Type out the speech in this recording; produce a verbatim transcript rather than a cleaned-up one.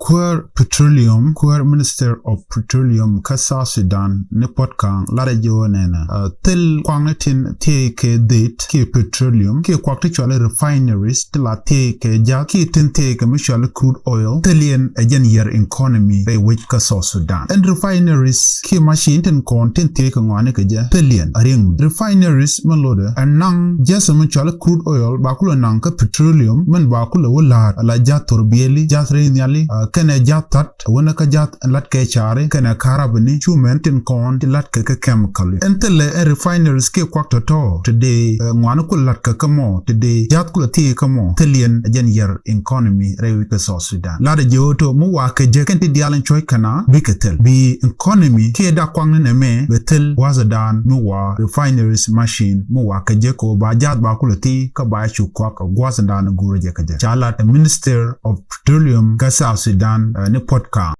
Kuäär petroleum, kuäär Minister of Petroleum kä South Sudan ni Puɔt Kang lat ɛ jɛ ɣöö nɛnɛ, uh, thil kuakni tin thiee kɛ dhit kiɛ petroleum kiɛ kuak ti cɔali refineries ti la thiee kɛ jath kiɛ tin thiee kɛ mi cɔali crude oil, thil yɛn ɛ jɛn yɛr economy rɛy wec kä South Sudan. Ɛn refineries kiɛ machine tin kɔn tin thiee kɛ ŋɔani kɛ jɛ thil yɛn a riŋ. Refineries mɛn lotdɛ ɛ naŋ jath mi cɔali crude oil ba kulɛ naŋ kä petroleum mɛn ba kulɛ wä la̱a̱t a la jath thor bieli, jath rɛy nhiali, uh, kɛnɛ jath that, wänɛ kä jath lat kɛ cari kɛnɛ karabani, cumɛn tin kɔn ti lat kɛ kä chemical. Ɛn thilɛ ɛn refineries kiɛ kuak tɔ̱tɔ̱ ti dee, eh, ŋuani ku lat kɛ kä mɔ ti dee jath kulɛ thii kä mɔ thil yɛn ɛ jɛn yɛr economy rɛy wec kä South Sudan. Lat ɛ jɛ ɣöö tɔ mi wa kɛ jɛ kɛn ti diaal in cuɔ̱c kɛna bikɛ thil bi economy kiɛ dak kuakni nɛmɛ bɛ thil gua̱thdan mi wa refineries machine mi wa kɛ jɛ kɛ ɣöö ba jath ba kulɛ thii kä ba cu kuak gua̱thdan go̱o̱rɛ jɛ kɛ jɛ. Ca lat ɛ Minister of Petroleum kä South Sudan, eh, ni Puɔt Kang.